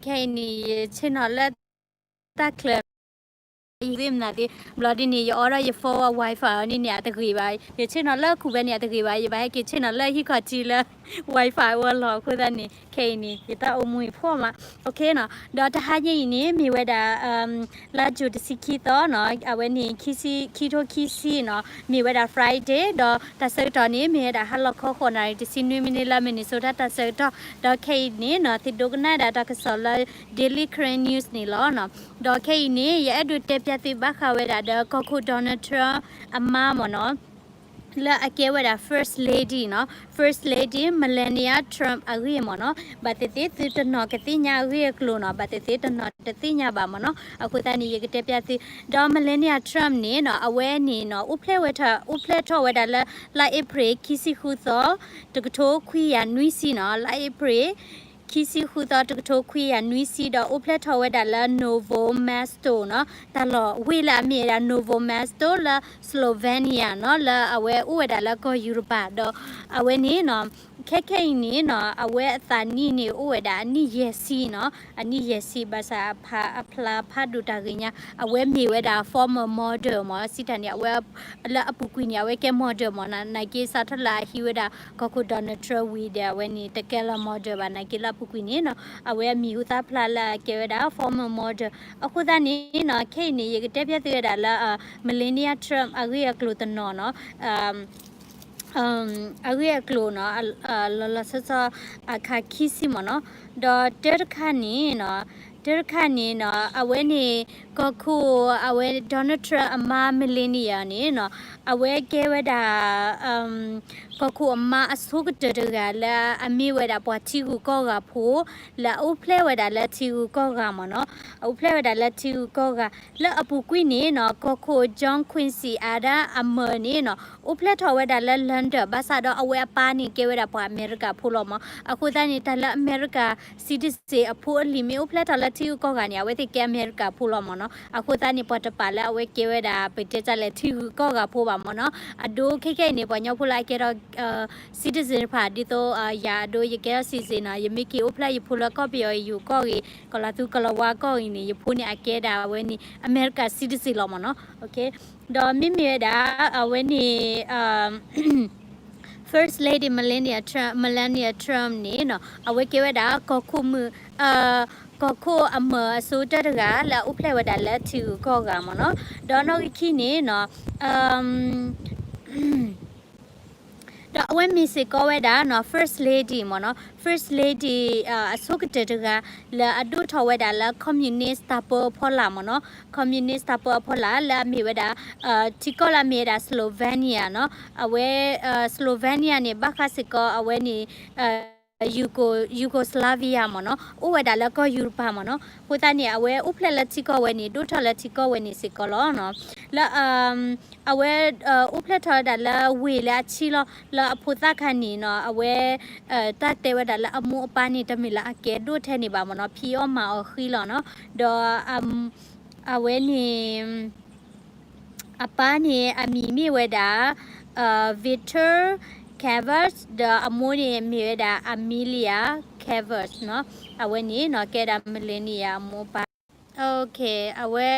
ခဲအံၤန့ၣ် ယဆ့ၣ်နီၤလၢတၢ်ချၢ ယသ့ၣ်မနုၤသ့ၣ် ဘျီဒ်န့ၣ် ယအီဒီးယ phone အ Wi-Fi အီၤန့ၣ်န့ၣ် အတဂ့ၤဘၣ်. ယဆ့ၣ်နီၤလၢခူၣ်ဖဲန့ၣ် အတဂ့ၤဘၣ်. ယဘၣ်ဟဲက့ၤဆ့ၣ်နီၤလၢဟံၣ်ခီၣ်ထံးလၢ Wi-Fi အလီၢ်အဃိသတးန့ၣ် ခဲအံၤန့ၣ် ယတၢ်အိၣ်မူအံၤဖှီၣ်မး. အ ဒီးတဟါညါအံၤန့ၣ် မ့ၢ်ဝဲဒၣ် လါယူၤတဆံခံသီနီၤ, အဝဲန့ၣ် ခံထိခံဆံနီၤ, မ့ၢ်ဝဲဒၣ် Friday ဒီးတၢ်ဆၢကတီၢ်န့ၣ် မ့ၢ်ဝဲဒၣ်ဟါလီၤခီ ဃိးနၣ်ရံၣ်တဆံနွံမံးနံးလၢ Minnesota တၢ်ဆၢကတီၢ်. ဒီးခဲအံၤန့ၣ်နီၤ သုဒိကနၣ်ဒၣ်တၢ်ကစီၣ်လၢ Daily Karen News န့ၣ်လီၤ. ဒီးခဲအံၤန့ၣ် ယအဲၣ်ဒိးတဲပျၢ်သုဘၣ်ဃးဝဲဒၣ်ဒီး ကီၢ်ခိၣ် Donald Trump အမါမ့ၢ်နီၤ လၢအကဲဝဲဒၣ် First Lady နီၤ, First Lady Melania Trump အဂ့ၢ်မ့ၢ်နီၤ. ဘၣ်သ့ၣ်သ့ၣ်သုတနီၤကသ့ၣ်ညါအဂ့ၢ်အကျိၤနီၤ, ဘၣ်သ့ၣ်သ့ၣ်တနီၤတသ့ၣ်ညါဘၣ်မ့ၢ်နီၤ. အဃိသတးန့ၣ် ယကတဲပျၢ်သု ဒီး Melania Trump န့ၣ်နီၤ အဝဲန့ၣ်နီၤ အိၣ်ဖျဲၣ်ဝဲထီၣ် အိၣ်ဖျဲၣ်ထီၣ်ဝဲဒၣ်လၢ လါအ့ဖြ့ၣ် ခံဆံဃုသီ တကထိခွံကယၤနွံဆံနီၤ, လါအ့ဖြ့ၣ် ခံဆံဃုသီ တကထိခွံကယၤနွံဆံ ဒီးအိၣ်ဖျဲၣ်ထီၣ်ဝဲဒၣ်လၢ Novo Mesto နီၤ, တၢ်လီၢ်ဝ့ၢ်လၢအမ့ၢ်ဝဲဒၣ် Novo Mesto လၢ Slovenia နီၤ, လၢအဝဲအိၣ်ဝဲဒၣ်လၢကီၢ်ယူရပၤ ဒီးအဝဲန့ၣ်နီၤ ခဲခဲအံၤန့ၣ်နီၤ အဝဲအသးနံၣ်န့ၣ်အိၣ်ဝဲဒၣ်အနံၣ်ယဲၢ်ဆံနီၤ, အနံၣ်ယဲၢ်ဆံ ဘၣ်ဆၣ်အဖျါဖးဒိၣ်တၢ်ဂ့ၤညါ အဝဲမ့ၢ်ဝဲဒၣ် former model မ့ၢ် စံးတၢ်န့ၣ် အဝဲ လၢအပူၤကွံာ်န့ၣ် အဝဲကဲ model မ့ၢ်နီၤ, နာ်က့စးထီၣ်လၢအဟံးဝဲဒၣ် ကီၢ်ခိၣ် Donald Trump ဝံၤဒီး အဝဲန့ၣ် တကဲလၢ model ဘၣ်, နာ်က့လၢအပူၤကွံာ်န့ၣ်နီၤ အဝဲအမံၤဟူသၣ်ဖျါလၢအကဲဝဲဒၣ် former model. အဃိသတးန့ၣ်နီၤ ခဲအံၤန့ၣ် ယကတဲပျၢ်သုဝဲဒၣ်လၢ Melania Trump အဂ့ၢ်အကျိၤတနီၤနီၤ အဂ့ၢ်အကျိၤနီၤ လီၤလီၤဆီဆီ အခါခံဆံမ့ၢ်နီၤ, ဒီးတၢတခါန့ၣ်နီၤ တၢတခါန့ၣ်နီၤ အဝဲန့ၣ် ကီၢ်ခိၣ် အဝဲ Donald Trump အမါ Melania န့ၣ်နီၤ အဝဲကဲဝဲဒၣ် ကီၢ်ခိၣ်အမါအဆိကတၢၢ်တဂၤလၢအမ့ၢ်ဝဲဒၣ်ပှၤထံဂုၤကီၢ်ဂၤဖိ လၢအအိၣ်ဖျဲၣ်ဝဲဒၣ်လၢထံဂုၤကီၢ်ဂၤမ့ၢ်နီၤ, အအိၣ်ဖျဲၣ်ဝဲဒၣ်လၢထံဂုၤကီၢ်ဂၤ လၢအပူၤကွံာ်န့ၣ်နီၤ ကီၢ်ခိၣ် John Quincy Adams အမါန့ၣ်နီၤ အိၣ်ဖျဲၣ်ထီၣ်ဝဲဒၣ်လၢ London ဘၣ်ဆၣ်ဒီးအဝဲအပၢ်န့ၣ်ကဲဝဲဒၣ်ပှၤအမဲရကၤဖိလီၤမ့ၢ်, အဃိသတးန့ၣ် တၢ်လၢအမဲရကၤ citizen အဖိအလံၤမ့ၢ်အိၣ်ဖျဲၣ်ထီၣ်လၢထံဂုၤကီၢ်ဂၤန့ၣ် အဝဲသ့ၣ်ကဲအမဲရကၤဖိလီၤမ့ၢ်နီၤ, အဃိသတးန့ၣ် ပှၤတပာ်လၢအဝဲကဲဝဲဒၣ် ပတဲတၢ်လဲၣ် ထံဂုၤကီၢ်ဂၤဖိဘၣ်မ့ၢ်နီၤ, အဒိခဲခဲအံၤန့ၣ် ပှၤကညီဖိလၢအကဲထီၣ် citizen တဖၣ် ဒ်သိး ယၤအဒိ ယကဲထီၣ် citizen နီၤ ယမ့ၢ်က့ၤအိၣ်ဖျဲၣ်ယဖိလၢကီၢ်ပယီၤယိၤကီၢ်ဂ့ၤ ကီၢ်လၤသူကီၢ်လၤဝါကီၢ်ဂ့ၤန့ၣ် ယဖိန့ၣ်အကဲဒၣ်အဝဲန့ၣ် အမဲရကၤ citizen လီၤမ့ၢ်နီၤ, ဒီးမ့မ့ၢ်ဝဲဒၣ် အဝဲန့ၣ် First Lady Melania Trump, Melania Trump န့ၣ်နီၤ အဝဲကဲဝဲဒၣ်ကီၢ်ခိၣ်မုၣ် ကီၢ်ခိၣ်အမါအဆိကတၢၢ်တဂၤလၢအအိၣ်ဖျဲၣ်ဝဲဒၣ်လၢထံဂုၤကီၢ်ဂၤမ့ၢ်နီၤ, ဒီးနီၢ်ဂံၢ်ခံန့ၣ်နီၤ ဒီးအဝဲမ့ၢ်စ့ၢ်ကီးဝဲဒၣ်နီၤ First Lady မ့ၢ်နီၤ, First Lady အဆိကတၢၢ်တဂၤ လၢအဒိၣ်ထီၣ်ဝဲဒၣ်လၢ communist တၢ်ပၢအဖီလာ်မ့ၢ်နီၤ, communist တၢ်ပၢအဖီလာ် လၢအမ့ၢ်ဝဲဒၣ် ထံကီၢ်လၢအမ့ၢ်ဝဲဒၣ် Slovenia နီၤ, အဝဲ Slovenia န့ၣ် ဘၣ်ဃးစ့ၢ်ကီးအဝဲန့ၣ် Yugo- Yugoslavia မ့ၢ်နီၤ, အိၣ်ဝဲဒၣ်လၢကီၢ်ယူရပၤမ့ၢ်နီၤ, အဃိသတးန့ၣ် အဝဲအိၣ်ဖျဲၣ်လၢထံကီၢ်ဝဲန့ၣ် ဒိၣ်ထီၣ်လၢထံကီၢ်ဝဲန့ၣ်စ့ၢ်ကီးလီၤနီၤ, လၢ အဝဲ အိၣ်ဖျဲၣ်ထီၣ်ဝဲဒၣ်လၢဝ့ၢ်လၢအဆံလီၤ, လၢအဖိသၣ်ခါန့ၣ်နီၤ အဝဲ တၢ်တဲဝဲဒၣ်လၢအမိၢ်အပၢ်န့ၣ် တမ့ၢ်လၢအကဲဒိၣ်ထဲန့ၣ်ဘၣ်မ့ၢ်နီၤ, ဖံးအီၣ်မၤအီၣ်ဃံလီၤနီၤ, ဒီး အဝဲန့ၣ် အပၢ်န့ၣ် အမံၤမ့ၢ်ဝဲဒၣ် Victor Cavers ဒီးအမိၢ်န့ၣ်မ့ၢ်ဝဲဒၣ် Amelia Cavers နီၤ, အဝဲန့ၣ်နီၤ ကဲဒၣ် Melania အမိၢ်အပၢ် အဝဲ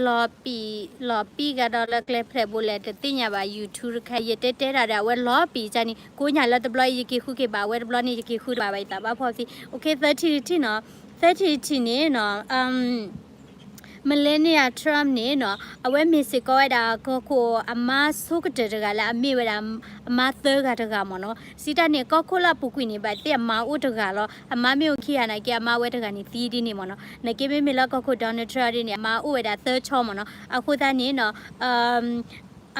လီၤပံာ် လီၤပံာ်ကဒီးလၢကျဲဖျဲးဘိလဲၣ် တသ့ၣ်ညါဘၣ် YouTube တခါ ယတဲတဲတၢ်ဒီး အဝဲလီၤပံာ်ကန့ၣ် ကိးညါလၢတဘျီအံၤ ယက့ၤဃုက့ၤဘၣ် အဝဲတဘျီန့ၣ် ယက့ၤဃုတဘၣ်ဘၣ် ယသးဘၣ်ဖီၣ်သံ OK သၢထံၣ်တထံၣ်နီၤ, သၢထံၣ်တထံၣ်န့ၣ်နီၤ Melania Trump န့ၣ်နီၤ အဝဲမ့ၢ်စ့ၢ်ကီးဝဲဒၣ် ကီၢ်ခိၣ်အမါဆိကတၢၢ်တဂၤလၢအမ့ၢ်ဝဲဒၣ် အမါသၢဂၤတဂၤမ့ၢ်နီၤ, စံးတၢ်န့ၣ် ကီၢ်ခိၣ်လၢအပူၤကွံာ်န့ၣ် ဘၣ်သ့ၣ်အမါအိၣ်တဂၤလီၤ, အမါမ့ၢ်အိၣ်ခံဂၤနာ်က့ အမါဝဲတဂၤန့ၣ်သံဒ်န့ၣ်မ့ၢ်နီၤ, နာ်က့မ့မ့ၢ်လၢကီၢ်ခိၣ် Donald Trump ဒ်န့ၣ် အမါအိၣ်ဝဲဒၣ်သၢဆီမ့ၢ်နီၤ, အဃိသတးန့ၣ်နီၤ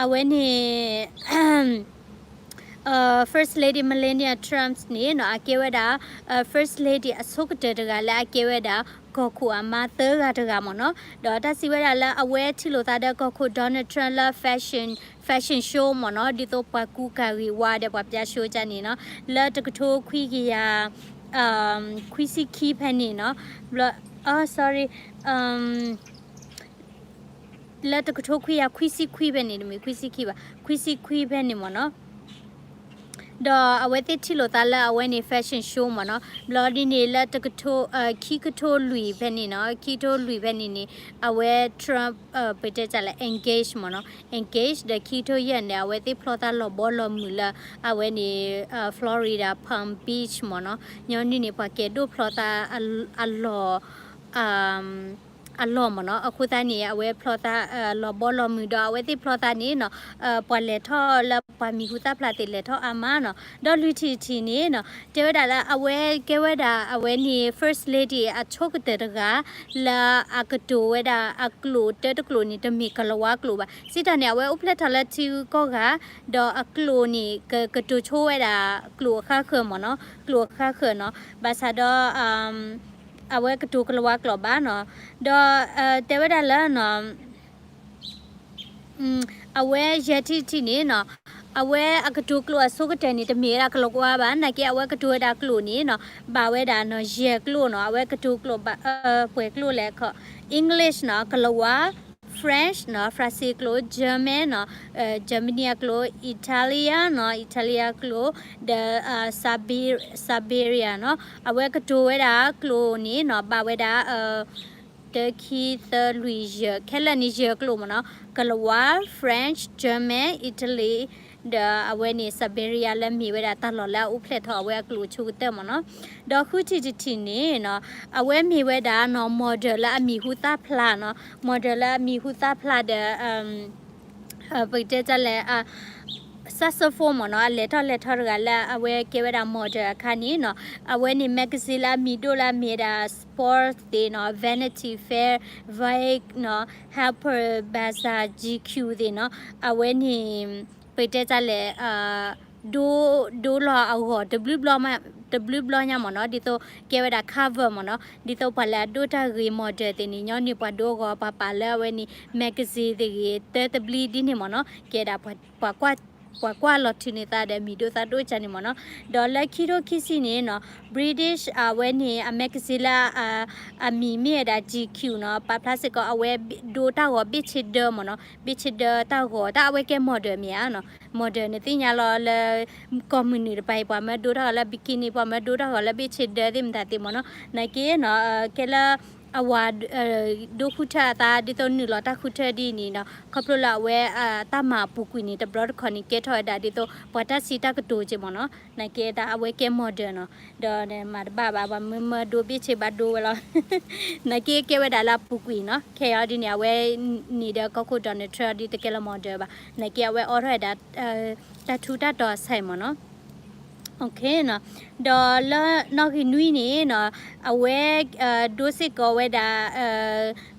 အဝဲန့ၣ် First Lady Melania Trump န့ၣ်နီၤ အကဲဝဲဒၣ် First Lady အဆိကတၢၢ်တဂၤလၢအကဲဝဲဒၣ် ကီၢ်ခိၣ်အမါသၢဂၤတဂၤမ့ၢ်နီၤ, ဒီးတၢ်စံးဝဲဒၣ်လၢအဝဲထံၣ်လိာ်သးဒီးကီၢ်ခိၣ် Donald Trump လၢ fashion fashion show မ့ၢ်နီၤ, ဒ်သိးပှၤကူကၤဂ့ၤဝါဒီးပှၤပျါ show ကန့ၣ်နီၤ, လၢတကထိခွံကယၤ ခွံဆံခံဖဲန့ၣ်နီၤ, ဘျီ sorry လၢတကထိခွံကယၤခွံဆံခွံဖဲန့ၣ် တမ့ၢ်ခွံဆံခံဘၣ် ခွံဆံခွံဖဲန့ၣ်မ့ၢ်နီၤ, ဒီးအဝဲသ့ၣ်ထံၣ်လိာ်သးလၢအဝဲန့ၣ် fashion show မ့ၢ်နီၤ, ဘျီဒ်န့ၣ်လၢတကထိ ခံကထိလွံၢ်ဖဲန့ၣ်နီၤ, ခံကထိလွံၢ်ဖဲန့ၣ်န့ၣ် အဝဲ Trump ပတဲတၢ်လဲၣ် engage မ့ၢ်နီၤ, engage ဒီးခံကထိယဲၢ်န့ၣ် အဝဲသ့ၣ်ဖျီသးလီၤဘီလီၤမုၢ်လၢ အဝဲန့ၣ် Florida Palm Beach မ့ၢ်နီၤ, ညီနုၢ်န့ၣ် ပှၤကဲဒိၣ်ဖျီသးအလီၢ် အလီၢ်မ့ၢ်နီၤ, အဃိသတးန့ၣ် အဝဲဖျီသး လီၤဘီလီၤမုၢ်ဒီး အဝဲသ့ၣ်ဖျီသးန့ၣ်နီၤ, ပှၤလဲၤထီၣ်လၢပှၤမံၤဟူသၣ်ဖျါသ့ၣ်လဲၤထီၣ်အါမးနီၤ, ဒီးလွံၢ်ထံၣ်တထံၣ်န့ၣ်နီၤ, တဲဝဲဒၣ်လၢအဝဲကဲဝဲဒၣ်အဝဲန့ၣ် first lady အဆိကတၢၢ်တဂၤ လၢအကတိၤဝဲဒၣ်အကျိာ်တၢတကျိာ်န့ၣ် တမ့ၢ်ကလၤဝါကျိာ်ဘၣ်, စံးတၢ်န့ၣ် အဝဲအိၣ်ဖျဲၣ်ထီၣ်လၢထံဂုၤကီၢ်ဂၤ, ဒီးအကျိာ်န့ၣ် ကကတိၤဆိဝဲဒၣ်ကျိာ်အဃါဃၢၤမ့ၢ်နီၤ, ကျိာ်အဃါဃၢၤနီၤ, ဘၣ်ဆၣ်ဒီး အဝဲကတိၤကလၤဝါကျိာ်ဘၣ်နီၤ, ဒီး တဲဝဲဒၣ်လၢ အဝဲယဲၢ်ထံၣ်တထံၣ်န့ၣ်နီၤ, အဝဲအကတိၤကျိာ်အဆိကတၢၢ်န့ၣ် တမ့ၢ်ဝဲဒၣ်ကလၤဝါဘၣ်, နာ်က့အဝဲကတိၤဝဲဒၣ်ကျိာ်န့ၣ်နီၤ, ဘၣ်ဝဲဒၣ်နီၤ ယဲၢ်ကျိာ်နီၤ, အဝဲကတိၤကျိာ်ဘၣ် ပှဲၤကျိာ်လဲၣ်ခီ, English နီၤ, ကလၤဝါ, French နီၤ, ဖရၣ်စ့ကျိာ်, German နီၤ, Germany အကျိာ်, Italian နီၤ, Italy အကျိာ်, ဒီး Siberia နီၤ, အဝဲကတိၤဝဲဒၣ်ကျိာ်န့ၣ်နီၤ, ဘၣ်ဝဲဒၣ် တၢ ခံ သၢ လွံၢ် ယဲၢ်, ခဲလၢာ်န့ၣ် ယဲၢ်ကျိာ်မ့ၢ်နီၤ, ကလၤဝါ, French, German, Italy, ဒီးအဝဲန့ၣ် Siberia လၢမ့ၢ်ဝဲဒၣ်တၢ်လီၢ်လၢအအိၣ်ဖျဲၣ်ထီၣ်အဝဲအကျိာ်အဆိကတၢၢ်မ့ၢ်နီၤ, ဒီးဃုထံၣ်တထံၣ်န့ၣ်နီၤ, အဝဲမ့ၢ်ဝဲဒၣ်နီၤ model လၢအမံၤဟူသၣ်ဖျါနီၤ, model လၢအမံၤဟူသၣ်ဖျါဒီး ပကတဲတၢ်လဲၣ် saxophone မ့ၢ်နီၤ, အလဲၤထီၣ်လဲၤထီတဂၤလၢအဝဲကဲဝဲဒၣ် model အခါန့ၣ်နီၤ, အဝဲန့ၣ် magazine လၢအမံၤဒိၣ်လၢအမ့ၢ်ဝဲဒၣ် Sport သ့ၣ်နီၤ, Vanity Fair, Vogue နီၤ, Harper's Bazaar, G Q သ့ၣ်နီၤ, အဝဲန့ၣ် ပကတဲတၢ်လဲၣ် ဒိ ဒိလီၤအဂီၢ် တဘျုးဘျီညါမ့ၢ်နီၤ, ဒ်သိးကဲဝဲဒၣ် cover မ့ၢ်နီၤ, ဒ်သိးပှၤလၢအဒိတၢ်ဂ့ၤ model သ့ၣ်န့ၣ် ညီနုၢ်ပှၤဒိအဂီၢ် ပှၤပာ်လၢအဝဲန့ၣ် magazine သ့ၣ်ဂ့ၤ တၢတဘျုးဒ်န့ၣ်မ့ၢ်နီၤ, ကဲဒၣ် ပှၤကွၢ်လီၤထုးန့ၢ်သးဒီးမံၤဒိၣ်သၣ်ဒိၣ်ကန့ၣ်မ့ၢ်နီၤ, ဒီးလၢခံထိခံဆံန့ၣ်နီၤ British အဝဲန့ၣ် အ magazine လၢ အမံၤမ့ၢ်ဝဲဒၣ် G Q နီၤ, ပာ်ဖျါစ့ၢ်ကီးအဝဲဒိတၢ်ဂီၤဘ့ၣ်ဆ့ဒၢမ့ၢ်နီၤ, ဘ့ၣ်ဆ့ဒၢတၢ်ဂီၤ တၢ်အဝဲကဲ model မ့ၢ်ဧါနီၤ, model န့ၣ်သ့ၣ်ညါလီၤလၢ ကိးမုၢ်နုာ်တပၤအံၤ ပှၤမၢဒိတၢ်ဂီၤလၢ bikini ပှၤမၢဒိတၢ်ဂီၤလၢဘ့ၣ်ဆ့ဒၢသ့ၣ်မတၤသ့ၣ်မ့ၢ်နီၤ, နာ်က့နီၤ ကဲလၢ အဝၤ ဒိဃုထၢအသး ဒ်သိးနုာ်လီၤတၢ်ဃုထၢဒ်န့ၣ်နီၤ, ခီဖျိလၢအဝဲ တၢ်မၤအပူၤကွံာ်န့ၣ် တဘျီတခီၣ်န့ၣ် ကဲထီၣ်ဝဲဒၣ်ဒ်သိး ပှၤတၢ်စံးတၢ်ကတိၤက့မ့ၢ်နီၤ, နာ်က့တၢ်အဝဲကဲ model နီၤ, ဒီးမၤတဘၣ်ဘၣ် ပှၤမၢမၢဒိဘ့ၣ်ဆ့ဘၣ်ဒိဝဲလီၤ, နာ်က့ကဲဝဲဒၣ်လၢအပူၤကွံာ်နီၤ, ခဲအံၤဒ်န့ၣ် အဝဲန့ၣ်ဒီးကီၢ်ခိၣ် Donald Trump ဒ်တကဲလၢ model ဘၣ်, နာ်က့အဝဲအိးထီၣ်ဝဲဒၣ် တၢ်ထူးတၢ်တီၤအဆၢမ့ၢ်နီၤ, ဒီးလၢနီၣ်ဂံၢ်နွံန့ၣ်နီၤ, အဝဲ ဒိစ့ၢ်ကီးဝဲဒၣ်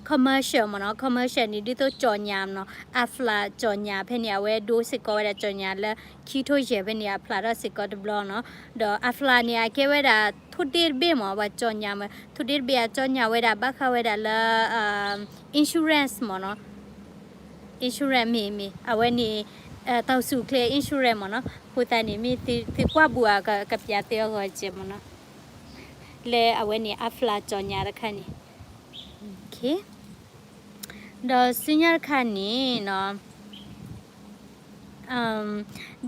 commercial မ့ၢ်နီၤ, commercial န့ၣ် ဒ်သိးကၠီၣ်ညၣ်မ့ၢ်နီၤ, အဖျးကၠီၣ်ညၣ်ဖဲန့ၣ် အဝဲဒိစ့ၢ်ကီးဝဲဒၣ်ကၠီၣ်ညၣ်လၢ ခံထိယဲၢ်ဖဲန့ၣ် အဖျးထီၣ်စ့ၢ်ကီးတဘျီနီၤ, ဒီးအဖျးန့ၣ် အကဲဝဲဒၣ် ထိၣ်ဒ့တဘ့ၣ်မ့ၢ် ပှၤကၠီၣ်ညၣ်မ့ၢ် ထိၣ်ဒ့တဘ့ၣ် အကၠီၣ်ညၣ်ဝဲဒၣ် ဘၣ်ဃးဝဲဒၣ်လၢ insurance မ့ၢ်နီၤ, insurance မ့ၢ်မ့ၢ် အဝဲန့ၣ် တၢ်အိၣ်ဆူၣ်အိၣ်ချ့ insurance မ့ၢ်နီၤ, အဃိသတးန့ၣ် မ့ၢ်သုကွၢ်ဘူးအကပျးသုအဂီၢ်ကဲမ့ၢ်နီၤ, လၢအဝဲန့ၣ် အဖျးကၠီၣ်ညၣ်တခါန့ၣ်, ဒီးဆူညါတခါန့ၣ်နီၤ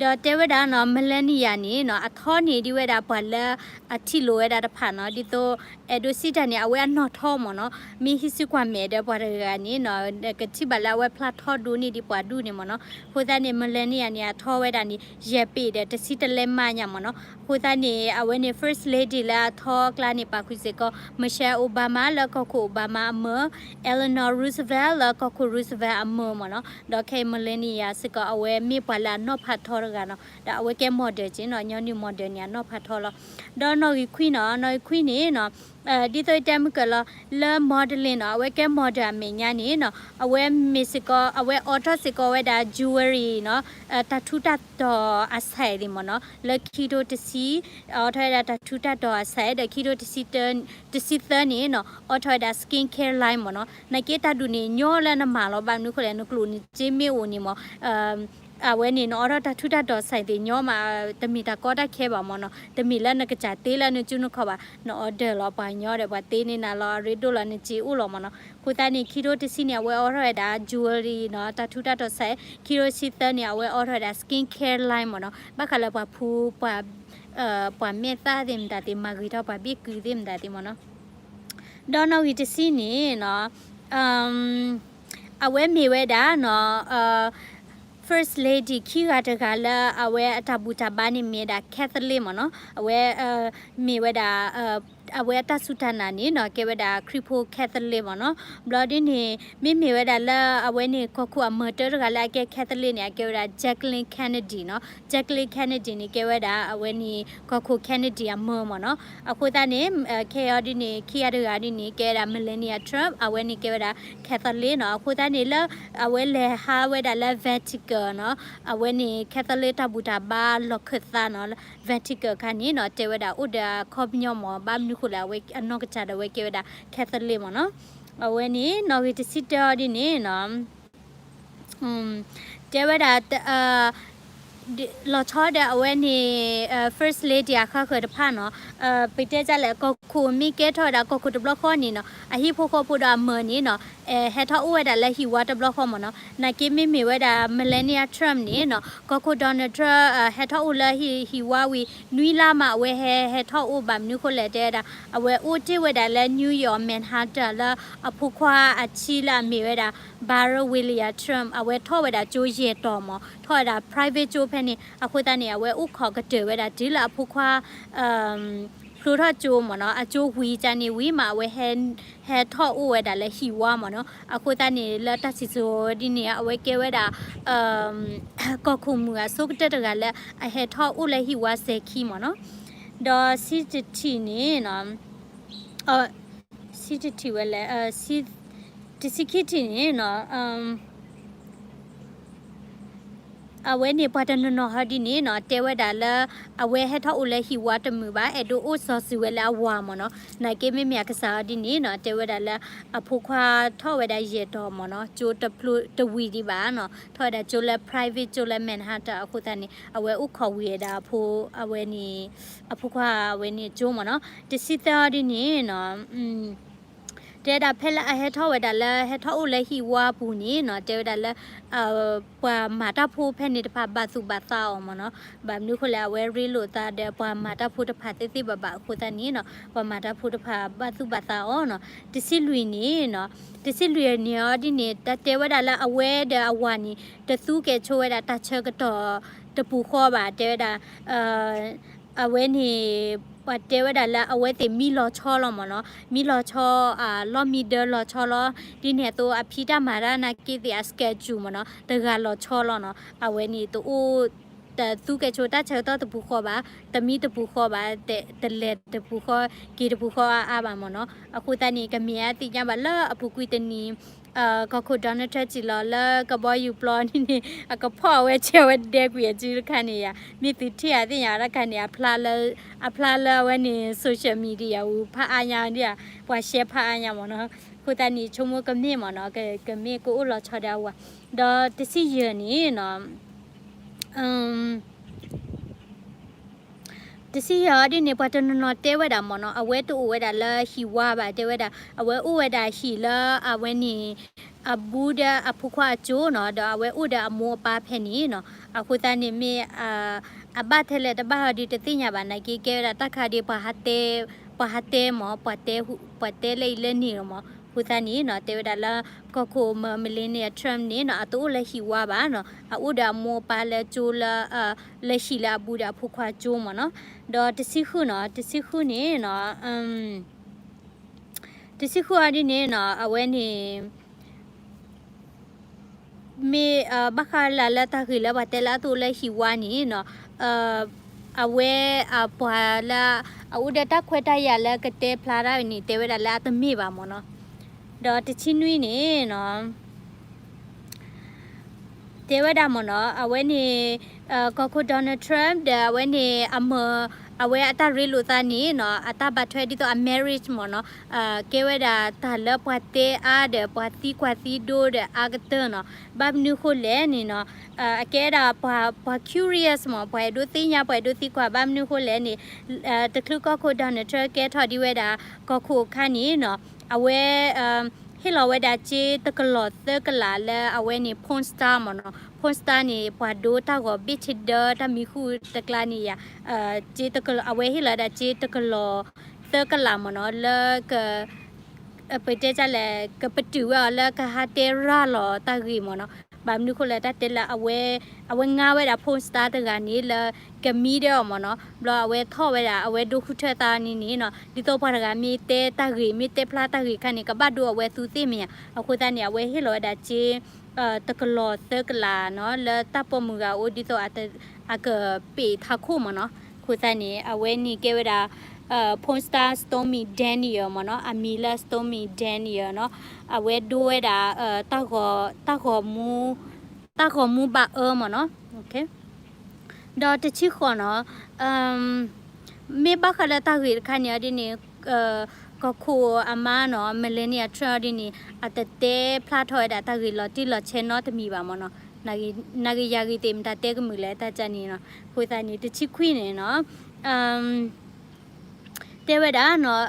ဒီးတဲဝဲဒၣ်နီၤ millennial န့ၣ်နီၤ အထီန့ၢ်ဒံးဝဲဒၣ်ပှၤလၢအထံၣ်လိာ်ဝဲဒၣ်တဖၣ်နီၤ, ဒ်သိး အဲၣ်ဒိးစံးတၢ်န့ၣ် အဝဲအနီၢ်ထီမ့ၢ်နီၤ, မ့ၢ်ဟံးစုကွၢ်မဲာ်ဒီးပှၤတဂၤန့ၣ်နီၤ ကထံၣ်ဘၣ်လၢအဝဲဖျါထီဒိၣ်န့ၢ်ဒံးပှၤဒူၣ်န့ၣ်မ့ၢ်နီၤ, အဃိသတးန့ၣ် millennial န့ၣ် အထီဝဲဒၣ်န့ၣ် ယဲၢ်ပ့ၤဒီးတဆံတလဲမးညါမ့ၢ်နီၤ, အဃိသတးန့ၣ် အဝဲန့ၣ် first lady လၢအထီအကျါန့ၣ် ပာ်ဃုာ်စ့ၢ်ကီး Michelle Obama လၢကီၢ်ခိၣ် Obama အမၢ, Eleanor Roosevelt လၢကီၢ်ခိၣ် Roosevelt အမၢမ့ၢ်နီၤ, ဒီးခဲအံၤ millennial စ့ၢ်ကီး အဝဲမ့ၢ်ပှၤလၢအနီၢ်ဖးထီတဂၤနီၤ, ဒီးအဝဲကဲ model က့နီၤ, ညီနုၢ် model န့ၣ် အနီၢ်ဖးထီလီၤ. ဒီးနီၣ်ဂံၢ်ခွံနီၤ, နီၣ်ဂံၢ်ခွံန့ၣ်နီၤ ဒ်သိးယတဲမုၢ်ကၢၤလီၤ လၢ modeling နီၤ, အဝဲကဲ model အမဲာ်ညါန့ၣ်နီၤ, အဝဲမ့ၢ်စ့ၢ်ကီး အဝဲအိးထီၣ်စ့ၢ်ကီးဝဲဒၣ် jewelry နီၤ, တၢ်ထူးတၢ်တီၤအဆဲးသ့ၣ်မ့ၢ်နီၤ, လၢခံထိတဆံ အိးထီၣ်ဝဲဒၣ်တၢ်ထူးတၢ်တီၤအဆဲး, ဒီးခံထိတဆံ တဆံသၢန့ၣ်နီၤ အိးထီၣ်ဝဲဒၣ် skin care line မ့ၢ်နီၤ, နာ်က့တၢ်ဒုးန့ၣ် ညီလၢနမၤလီၤ ဘၣ်မနုၤဃိလဲၣ် နကျိၣ်နစ့မ့ၢ်အိၣ်န့ၣ်မ့ၢ် အဝဲန့ၣ် နအိးထီၣ်တၢ်ထူးတၢ်တီၤ site သ့ၣ်ညီမး, တမ့ၢ်တၢ်ကီတၢ်ခဲဘၣ်မ့ၢ်နီၤ, တမ့ၢ်လၢနကစၢ်တ့လၢနကၠူနခီၣ်ဘၣ်, နorderလီၤပှၤညီဒီး ပှၤတ့န့ၢ်နၤလီၤ, အရ့ဒိၣ်လီၤနစ့အိၣ်လီၤမ့ၢ်နီၤ. အဃိသတးန့ၣ် ခံထိတဆံန့ၣ် အဝဲအိးထီၣ်ဝဲဒၣ် jewelry နီၤ, တၢ်ထူးတၢ်တီၤ site, ခံထိတဆံသၢန့ၣ် အဝဲအိးထီၣ်ဝဲဒၣ် skincare line မ့ၢ်နီၤ, ဘၣ်ဃးလၢပှၤဖူ ပှၤ ပှၤမဲာ်သၣ်သ့ၣ်မတၤသ့ၣ် မၤဂ့ၤထီၣ်ပှၤဘ့ၣ်ကုသ့ၣ်မတၤသ့ၣ်မ့ၢ်နီၤ. ဒီးနီၣ်ဂံၢ်တဆံန့ၣ်နီၤ, အဝဲမ့ၢ်ဝဲဒၣ်နီၤ, first lady ခံဂၤတဂၤလၢအဝဲအတၢ်ဘူၣ်တၢ်ဘါန့ၣ်မ့ၢ်ဝဲဒၣ် Catholic မ့ၢ်နီၤ, အဝဲ မ့ၢ်ဝဲဒၣ် အဝဲအတၢ်စူၢ်တၢ်နာ်န့ၣ်နီၤ ကဲဝဲဒၣ်ခရံာ်ဖိ Catholic မ့ၢ်နီၤ. ဘျီဒ်န့ၣ် မ့မ့ၢ်ဝဲဒၣ်လၢအဝဲန့ၣ် ကီၢ်ခိၣ်အမၢၤတၢတဂၤလၢအကဲ Catholic န့ၣ် အကဲဝဲဒၣ် Jacqueline Kennedy နီၤ. Jacqueline Kennedy န့ၣ် ကဲဝဲဒၣ်အဝဲန့ၣ် ကီၢ်ခိၣ် Kennedy အမၢၤမ့ၢ်နီၤ. အဃိသတးန့ၣ် ခဲအံၤဒ်န့ၣ် ခံဂၤတဂၤဒ်န့ၣ် ကဲဝဲဒၣ် Melania Trump အဝဲန့ၣ်ကဲဝဲဒၣ် Catholic နီၤ. အဃိသတးန့ၣ်လၢ အဝဲလဲၤဟးဝဲဒၣ်လၢ Vatican နီၤ, အဝဲန့ၣ် Catholic တၢ်ဘူၣ်တၢ်ဘါလီၢ်ခၢၣ်သးနီၤ, Vatican အခါန့ၣ်နီၤ တဲဝဲဒၣ်အိၣ်ဒီးအခီပညီမ့ၢ် ဘၣ်မနုၤဃိလဲၣ် အဝဲအနီၢ်ကစၢ်ဒီးအဝဲကဲဝဲဒၣ် Catholic မ့ၢ်နီၤ. အဝဲန့ၣ် နီၣ်ဂံၢ်တဆံတၢအီၤဒ်န့ၣ်နီၤ တဲဝဲဒၣ် လီၤဆီဒီးအဝဲန့ၣ် First Lady အဃါဃၢၤတဖၣ်နီၤ, ပတဲဒ်လဲၣ် ကီၢ်ခိၣ်မ့ၢ်ကဲထီၣ်ဝဲဒၣ်ကီၢ်ခိၣ်တဘျီဃီန့ၣ်နီၤ အဟံၣ်ဖိဃီဖိဒီးအမၢၤန့ၣ်နီၤ ဟဲထီၣ်အိၣ်ဝဲဒၣ်လၢဟံၣ်ဝါတဘျီဃီမ့ၢ်နီၤ. နာ်က့မ့မ့ၢ်ဝဲဒၣ် Melania Trump န့ၣ်နီၤ ကီၢ်ခိၣ် Donald Trump ဟဲထီၣ်အိၣ်လၢဟံၣ်ဝါဝံၤ နွံလါမး အဝဲဟဲ ဟဲထီၣ်အိၣ်ဘၣ်မနုၤဃိလဲၣ် တဲဝဲဒၣ် အဝဲအိၣ်တ့ၢ်ဝဲဒၣ်လၢ New York Manhattan လၢအဖိခွါအဆံးလၢအမ့ၢ်ဝဲဒၣ် Barron William Trump အဝဲထီၣ်ဝဲဒၣ်ကၠိယဲၢ်တီၤမး ထီၣ်ဝဲဒၣ် private ကၠိဖဲန့ၣ်. အဃိသတးန့ၣ် အဝဲအိၣ်ခိးကတၢၢ်ဝဲဒၣ်တုၤလၢအဖိခွါ ဖျိထီၣ်ကၠိမ့ၢ်နီၤ အကၠိဝံၤကန့ၣ်ဝံၤမး အဝဲ ဟဲထီၣ်အိၣ်ဝဲဒၣ်လၢဟံၣ်ဝါမ့ၢ်နီၤ. အဃိသတးန့ၣ် လၢတၢ်စံၣ်စိၤဒ်န့ၣ် အဝဲကဲဝဲဒၣ် ကီၢ်ခိၣ်မုၣ်အဆိကတၢၢ်တဂၤလၢအဟဲထီၣ်အိၣ်လၢဟံၣ်ဝါစဲၤခံမ့ၢ်နီၤ. ဒီးဆံတထံၣ်န့ၣ် ဆံတထံၣ်ဝဲလဲၣ် တဆံခံထံၣ်န့ၣ်နီၤ အဝဲန့ၣ်ပှၤတနီၤနီၤဟီဒ်န့ၣ်နီၤ တဲဝဲဒၣ်လၢ အဝဲဟဲထီၣ်အိၣ်လၢဟံၣ်ဝါတမုာ်ဘၣ် အဲၣ်ဒိးအိၣ်စီၤစုၤဝဲလၢအဝၤမ့ၢ်နီၤ. နာ်က့မ့မ့ၢ်အကစၢ်အီၤဒ်န့ၣ်နီၤ တဲဝဲဒၣ်လၢ အဖိခွါထီၣ်ဝဲဒၣ်ယဲၢ်တီၤမ့ၢ်နီၤ ကၠိတဖျိတဝံၤဒံးဘၣ်နီၤ ထီၣ်ဝဲဒၣ်ကၠိလၢ private ကၠိလၢ Manhattan အဃိသတးန့ၣ် အဝဲအိၣ်ခိးဝံၤဝဲဒၣ်အဖိ အဝဲန့ၣ် အဖိခွါအဝဲန့ၣ်ကၠိမ့ၢ်နီၤ. တဆံသၢအီၤဒ်န့ၣ်နီၤ တဲဝဲဒၣ်ဖဲလၢအဟဲထီၣ်ဝဲဒၣ်လၢ ဟဲထီၣ်အိၣ်လၢဟံၣ်ဝါပူၤန့ၣ်နီၤ တဲဝဲဒၣ်လၢ ပှၤမၤတၢ်ဖိဖဲန့ၣ်တဖၣ်ဘၣ်သူၣ်ဘၣ်သးအီၤမ့ၢ်နီၤ. ဘၣ်မနုၤဃိလဲၣ် အဝဲရ့လိာ်သးဒီးပှၤမၤတၢ်ဖိတဖၣ်သ့သ့ဘၣ်ဘၣ်အဃိသတးန့ၣ်နီၤ ပှၤမၤတၢ်ဖိတဖၣ်ဘၣ်သူၣ်ဘၣ်သးအီၤနီၤ. တဆံလွံၢ်န့ၣ်နီၤ တဆံလွံၢ်န့ၣ်အီၤဒ်န့ၣ် တၢ်တဲဝဲဒၣ်လၢအဝဲဒီးအဝၤန့ၣ် တသူကဲၤဆိဝဲဒၣ်တၢ်ဆၢကတီၢ်တပူၤဃီဘၣ် တဲဝဲဒၣ် အဝဲန့ၣ် ပှၤတဲဝဲဒၣ်လၢအဝဲသ့ၣ်မံလီၤဆီလီၤမ့ၢ်နီၤ မံလီၤဆီ လီၢ်မံဒၢလီၤဆီလီၤ ဒ်န့ၣ်အသိးအဖံးတၢ်မၤတၢ်နာ်က့သ့ၣ်အ schedule မ့ၢ်နီၤ တဂၤလီၤဆီလီၤနီၤ အဝဲန့ၣ်တအိၣ် တသူကဲၤဆိတၢ်ဆၢကတီၢ်တပူၤဃီဘၣ် တမံတပူၤဃီဘၣ် တလဲၤတပူၤဃီ က့ၤတပူၤဃီအါအါဘၣ်မ့ၢ်နီၤ အဃိသတးန့ၣ် ကမ့ၢ်အသ့ၣ်ညါဘၣ်လၢအပူၤကွံာ်တနံၤ ကီၢ်ခိၣ် Donald Trump စံၣ်လီၤလၢကဘီယူၤပျီန့ၣ်န့ၣ် အကဖီၣ်အဝဲဆဲးဝဲဒဲကွံာ်အစုတခါန့ၣ်ယါ မ့ၢ်သုထံၣ်အသ့ၣ်ညါတခါန့ၣ် အဖျါလၢအဝဲန့ၣ် social media အူဖးအါညါဒ် ပှၤ share ဖးအါညါမ့ၢ်နီၤ အဃိသတးန့ၣ် ဆိကမိၣ်ကမ့ၢ်မ့ၢ်နီၤ ကမ့ၢ်ကအိၣ်လီၤဆီဒီးအဝၤ ဒီးတဆံယဲၢ်န့ၣ်နီၤ တဆံယဲၢ်အီၤဒ်န့ၣ် ပှၤတနီၤနီၤတဲဝဲဒၣ်မ့ၢ်နီၤ အဝဲတအိၣ်ဝဲဒၣ်လၢဟံၣ်ဝါဘၣ် တဲဝဲဒၣ် အဝဲအိၣ်ဝဲဒၣ်ဟံၣ်လၢအဝဲန့ၣ် အဘူးဒီးအဖိခွါအကၠိနီၤ ဒီးအဝဲအိၣ်ဒီးအမိၢ်အပၢ်ဖဲန့ၣ်နီၤ အဃိသတးန့ၣ်မ့ၢ် အဘၣ်ထဲလဲၣ်တဘၣ်ဟီဒုးတသ့ၣ်ညါဘၣ် နာ်က့ကဲဝဲဒၣ်တၢ်ခါဒ် ပှၤဟးတဲမ့ၢ် ပှၤတဲလၢအံၤလၢန့ၣ်လီၤမ့ၢ် အဃိသတးန့ၣ်နီၤ တဲဝဲဒၣ်လၢ ကီၢ်ခိၣ်မၢ Melania Trump န့ၣ်နီၤ အတအိၣ်လၢဟံၣ်ဝါဘၣ်နီၤ အအိၣ်ဒီးအမိၢ်အပၢ်လၢကၠိလၢ လၢဟံၣ်လၢအဘူးဒီးအဖိခွါကၠိမ့ၢ်နီၤ ဒီးတဆံဃုနီၤ တဆံဃုန့ၣ်နီၤ တဆံဃုအီၤဒ်န့ၣ်နီၤ အဝဲန့ၣ် မ့ၢ် ဘၣ်ဃးလၢ်လၢတၢ်ဂ့ၢ်လၢပှၤတဲလၢအတအိၣ်လၢဟံၣ်ဝါန့ၣ်နီၤ အဝဲအပှၤလၢ အအိၣ်ဒီးတၢ်ခွဲးတၢ်ယာ်လၢကတဲဖျါတၢ်န့ၣ် တဲဝဲဒၣ်လၢအတမ့ၢ်ဘၣ်မ့ၢ်နီၤ ဒီးတဆံနွံန့ၣ်နီၤ တဲဝဲဒၣ်မ့ၢ်နီၤ အဝဲန့ၣ် ကီၢ်ခိၣ် Donald Trump ဒီးအဝဲန့ၣ် အမၢ အဝဲအတၢ်ရ့လိာ်သးန့ၣ်နီၤ အတၢ်ဘၣ်ထွဲဒ်သိးအ marriage မ့ၢ်နီၤ, ကဲဝဲဒၣ်တၢ်လၢပှၤတဲအါဒီး ပှၤသံကွၢ်သံဒိဒီးအါကတၢၢ်နီၤ. ဘၣ်မနုၤဃိလဲၣ်န့ၣ်နီၤ, အကဲဒၣ်ပှၤ ပှၤ curious မ့ၢ် ပှၤအဲၣ်ဒိးသ့ၣ်ညါ ပှၤအဲၣ်ဒိးသံကွၢ် ဘၣ်မနုၤဃိလဲၣ်န့ၣ်, တချုးကီၢ်ခိၣ် Donald Trump ကဲထီၣ်ဒ်ဝဲဒၣ် ကီၢ်ခိၣ်အခါန့ၣ်နီၤ, အဝဲ ဟ့ၣ်လီၤဝဲဒၣ်စ့တကလီၢ်သၢကလးလၢအဝဲန့ၣ် porn star မ့ၢ်နီၤ. Porn star န့ၣ် ပှၤဒိတၢ်ဂီၤဘ့ၣ်ဆ့ဒၢတၢ်မံၤဃုာ်တကျါန့ၣ်ယါ, အဝဲဟ့ၣ်လီၤဝဲဒၣ်စ့တကလီၢ်သၢကလးမ့ၢ်နီၤ လၢက ပတဲတၢ်လဲၣ် ကပတုာ်ဝဲအီၤလၢကဟးတဲရၤလီၤတၢ်ဂ့ၢ်မ့ၢ်နီၤ. ဘၣ်မနုၤဃိလဲၣ် တၢ်တဲလၢအဝဲ အဝဲငါဝဲဒၣ် porn star တဂၤန့ၣ်လၢ ကမံဒၢအီၤမ့ၢ်နီၤ. ဘျီအဝဲထီၣ်ဝဲဒၣ် အဝဲဒိဃုထၢသးန့ၣ်န့ၣ်နီၤ ဒ်သိးပှၤတဂၤမ့ၢ်တဲတၢ်ဂ့ၢ် မ့ၢ်တဲဖျါတၢ်ဂ့ၢ်အခါန့ၣ် ကဘၣ်ဒိအဝဲသူသ့ၣ်မ့ၢ်ဧါ. အဃိသတးန့ၣ် အဝဲဟ့ၣ်လီၤဝဲဒၣ်စ့ တကလီၢ်သၢကလးနီၤ လၢတၢ်ပိာ်မုၣ်ဂၤအိၣ် ဒ်သိးအကပ့းထးခိၣ်မ့ၢ်နီၤ. အဃိသတးန့ၣ် အဝဲန့ၣ်ကဲဝဲဒၣ် porn star Stormy Daniel မ့ၢ်နီၤ, အမံၤလၢ Stormy Daniel နီၤ. အဝဲဒိဝဲဒၣ် တၢ်ဂီၤ တၢ်ဂီၤမူ တၢ်ဂီၤမူဘၣ်အၢမ့ၢ်နီၤ. ဒီးတဆံဃိးနီၤ, မ့ၢ်ဘၣ်ဃးလၢတၢ်ဂ့ၢ်တခါန့ၣ်အီၤဒ်န့ၣ်, ကီၢ်ခိၣ်အမါနီၤ Melania Trump အီၤဒ်န့ၣ် အတတဲဖျါထီၣ်ဝဲဒၣ်တၢ်ဂ့ၢ်လီၤတံၢ်လီၤဆဲးနီတမံၤဘၣ်မ့ၢ်နီၤ. နဂ့ၤယၤဂ့ၤသ့ၣ် မတၤတဲကမုာ်လဲၣ်တၢ်ကန့ၣ်နီၤ. အဃိသတးန့ၣ် တဆံခွံန့ၣ်နီၤ တဲဝဲဒၣ်နီၤ,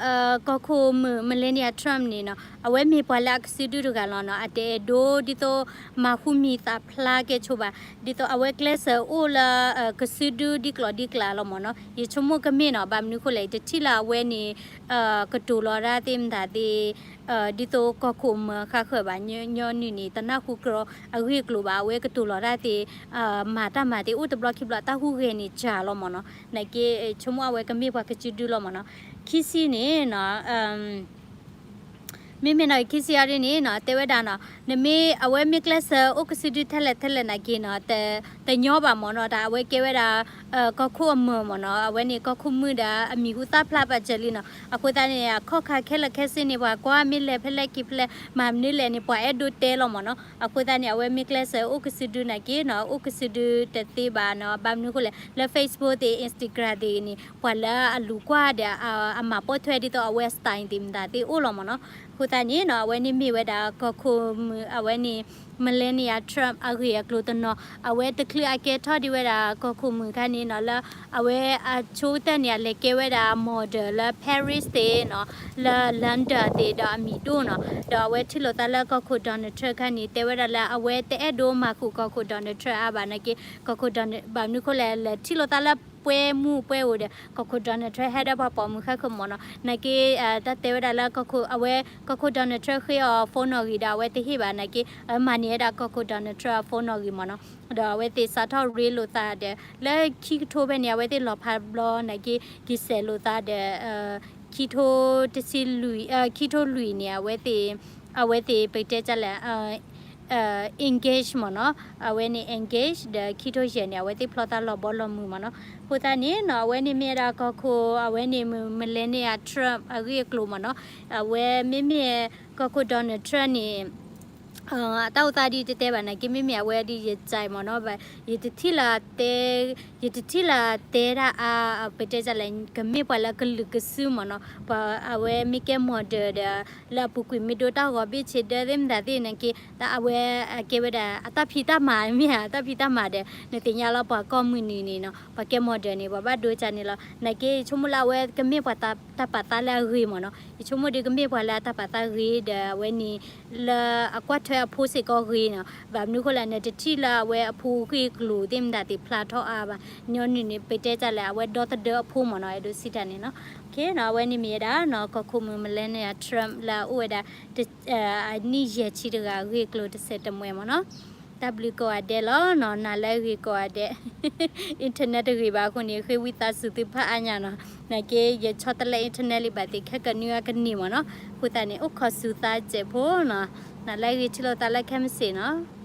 ကီၢ်ခိၣ်မုၣ် Melania Trump န့ၣ်နီၤ အဝဲမ့ၢ်ပှၤလၢအကစုဒုတဂၤလီၤနီၤ. အတအဲၣ်ဒိးဒ်သိး မၤဃူမံၤသးဖျါကဲဆိဘၣ်, ဒ်သိးအဝဲကျဲးစၢးအိၣ်လၢ ကစုဒုဒ်ကျိၤဒ်ကျဲလီၤမ့ၢ်နီၤ. ယဆိကမိၣ်ကမ့ၢ်နီၤ, ဘၣ်မနုၤဃိလဲၣ် ယတထံၣ်လၢအဝဲန့ၣ် ကတိၤလီၤတၢ်သ့ၣ်မတၤသ့ၣ် ဒ်သိးကီၢ်ခိၣ်မုၣ်ဃါဃၢၤဘၣ်. ညီနုၢ်န့ၣ် တနၢ်ဟူကြၢးအဂ့ၢ်အကျိၤဘၣ်, အဝဲကတိၤလီၤတၢ်သ့ၣ် မၤတၢ်မၤသ့ၣ် အိၣ်တဘျီခံဘျီ တၢ်ဟူးဂဲၤန့ၣ်စှၤလီၤမ့ၢ်နီၤ. နာ်က့ ဆိကမိၣ်အဝဲကမ့ၢ်ပှၤကစုဒုလီၤမ့ၢ်နီၤ. ခံဆံန့ၣ်နီၤ, မ့မ့ၢ်နီၤ ခံဆံအီၤဒ်န့ၣ်နီၤ တဲဝဲဒၣ်နီၤ, နမ့ၢ် အဝဲမ့ၢ်ကျဲးစၢးအိၣ်ကစုဒုထဲလဲၣ်ထဲလဲၣ်နာ်က့နီၤ, တညီဘၣ်မ့ၢ်နီၤ. တၢ်အဝဲကဲဝဲဒၣ် ကီၢ်ခိၣ်အမုၣ်မ့ၢ်နီၤ, အဝဲန့ၣ်ကီၢ်ခိၣ်မုၣ်ဒီးအမံၤဟူသၣ်ဖျါပာ်စၢၤလံနီၤ. အဃိသတးန့ၣ် အခီၣ်ခါခဲလၢာ်ခဲဆ့န့ၣ် ပှၤကွၢ်မ့ၢ်လဲၤဖဲလဲၣ်က့ၤဖဲလဲၣ် မၤမနုၤလဲၣ်န့ၣ် ပှၤအဲၣ်ဒိးတဲလီၤမ့ၢ်နီၤ. အဃိသတးန့ၣ် အဝဲမ့ၢ်ကျဲးစၢးအိၣ်ကစုဒုနာ်က့နီၤ အိၣ်ကစုဒုတသ့ဘၣ်နီၤ. ဘၣ်မနုၤဃိလဲၣ် လၢ Facebook သ့ၣ် Instagram သ့ၣ်န့ၣ် ပှၤလၢအလူၤကွၢ်ဒီး အမၤပိာ်ထွဲဒ်သိးအဝဲ style သ့ၣ်မတၤသ့ၣ်အိၣ်လီၤမ့ၢ်နီၤ. အဃိသတးန့ၣ်နီၤ အဝဲန့ၣ်မ့ၢ်ဝဲဒၣ်ကီၢ်ခိၣ်မုၣ် အဝဲန့ၣ် Melania Trump အဂ့ၢ်အကျိၤတနီၤ အဝဲတချုးအကဲထီၣ်ဒံးဝဲဒၣ်ကီၢ်ခိၣ်မုၣ်ခါန့ၣ်နီၤ လၢ အဝဲအဆိကတၢၢ်န့ၣ် အလဲၤကဲဝဲဒၣ် model လၢ Paris သ့ၣ်နီၤ လၢ London သ့ၣ် ဒီးအမံၤဒိၣ်နီၤ. ဒီးအဝဲထံၣ်လိာ်သးလၢကီၢ်ခိၣ် Donald Trump ခါန့ၣ် တဲဝဲဒၣ်လၢအဝဲတအဲၣ်ဒိးမၤဃုာ်ကီၢ်ခိၣ် Donald Trump အါဘၣ်နာ်က့ ကီၢ်ခိၣ် Donald ဘၣ်မနုၤဃိလဲၣ် လဲၤထံၣ်လိာ်သးလၢပှဲၤမုၢ်ပှဲၤဧိၤဒီး ကီၢ်ခိၣ် Donald Trump ဟဲဒီးပှၤပိာ်မုၣ်ဃါဃၢၤမ့ၢ်နီၤ. နာ်က့ တၢ်တဲဝဲဒၣ်လၢကီၢ်ခိၣ် အဝဲ ကီၢ်ခိၣ် Donald Trump ဃ့အီၤ phone နီၣ်ဂံၢ်ဒီး အဝဲတဟ့ၣ်ဘၣ်နာ်က့ အဝဲမၤန့ၢ်ဝဲဒၣ်ကီၢ်ခိၣ် Donald Trump အ phone နီၣ်ဂံၢ်မ့ၢ်နီၤ. ဒီးအဝဲသ့ၣ်စးထီၣ်ရ့လိာ်သးဒီး လၢခံကထိဖဲန့ၣ် အဝဲသ့ၣ်လီၤဖးဘျီနာ်က့ က့ၤစဲးလိာ်သးဒီး ခံထိတဆံလွံၢ် ခံထိလွံၢ်န့ၣ် အဝဲသ့ၣ် အဝဲသ့ၣ်ပတဲတၢ်လဲၣ် engage မ့ၢ်နီၤ. အဝဲန့ၣ် engage ဒီးခံထိယဲၢ်န့ၣ် အဝဲသ့ၣ်ဖျီသးလီၤဘီလီၤမုၢ်မ့ၢ်နီၤ. အဃိသတးန့ၣ်နီၤ အဝဲန့ၣ်မ့ၢ်ဝဲဒၣ်ကီၢ်ခိၣ် အဝဲန့ၣ် Melania Trump အဂ့ၢ်အကျိၤမ့ၢ်နီၤ. အဝဲမ့မ့ၢ် ကီၢ်ခိၣ် Donald Trump န့ၣ် အတၢ်အိၣ်သးဒ်တတဲဘၣ်နာ်က့ မ့မ့ၢ်အဝဲဒ်ယစဲးမ့ၢ်နီၤ ဘၣ် ယတထံၣ်လၢတဲ ယတထံၣ်လၢတဲဒၣ်အါ ပတဲတၢ်လဲၣ် ကမ့ၢ်ပှၤလၢကလုာ်ကစုမ့ၢ်နီၤ. ပှၤအဝဲမ့ၢ်ကဲ model ဒီး လၢအပူၤကွံာ်မ့ၢ်ဒိတၢ်ဂီၤဘ့ၣ်ဆ့ဒၢသ့ၣ်မတၤသ့ၣ်နာ်က့ တၢ်အဝဲကဲဝဲဒၣ် အတၢ်ဖံးတၢ်မၤမ့ၢ်ဧါ အတၢ်ဖံးတၢ်မၤဒီး နသ့ၣ်ညါလီၤ ပှၤကိးမုၢ်နံၤန့ၣ်နီၤ ပှၤကဲ model န့ၣ် ပှၤဘၣ်ဒိကၢ်န့ၣ်လီၤ. နာ်က့ ယဆိကမိၣ်လၢအဝဲကမ့ၢ်ပှၤတၢ်ပာ်သးလၢအဂ့ၤမ့ၢ်နီၤ. ယဆိကမိၣ်ဒီးကမ့ၢ်ပှၤလၢအတၢ်ပာ်သးဂ့ၤဒီး အဝဲန့ၣ် လၢအကွၢ်ထွဲအဖိစ့ၢ်ကီးဂ့ၤနီၤ. ဘၣ်မနုၤဃိလဲၣ် နတထံၣ်လၢအဝဲအဖိဂ့ၢ်ကျိၤသ့ၣ်မတၤသ့ၣ်ဖျါထီၣ်အါဘၣ်. ညီနုၢ်န့ၣ် ပတဲတၢ်လဲၣ် အဝဲဒီသဒၢအဖိမ့ၢ်နီၤ အဲၣ်ဒိးစံးတၢ်န့ၣ်နီၤ. အဝဲန့ၣ်မ့ၢ်ဝဲဒၣ်နီၤ ကီၢ်ခိၣ်မုၣ် Melania Trump လၢအအိၣ်ဝဲဒၣ် အနံၣ်ယဲၢ်ဆံတဂၤအဂ့ၢ်အကျိၤတစဲးတမှဲၤမ့ၢ်နီၤ. တၢ်ဘျုးကိးဂၤဒဲးလီၤနီၤ နၤလၢအဂ့ၤကိးဂၤဒဲး internet တဂ့ၤဘၣ်အဃိန့ၣ် ဃ့ဝံသးစူၤသုဖးအါညါနီၤ. နာ်က့ ယဆီတလဲ internet လံဘၣ်သ့ၣ် ခဲကနွံအကန့ၢ်မ့ၢ်နီၤ. အဃိသတးန့ၣ် အိၣ်ခိးစူၤသးစဲးဖိနီၤ. နၤလၢအဂ့ၤထံၣ်လိာ်သးလၢခဲမုၢ်ဆ့ၣ်နီၤ.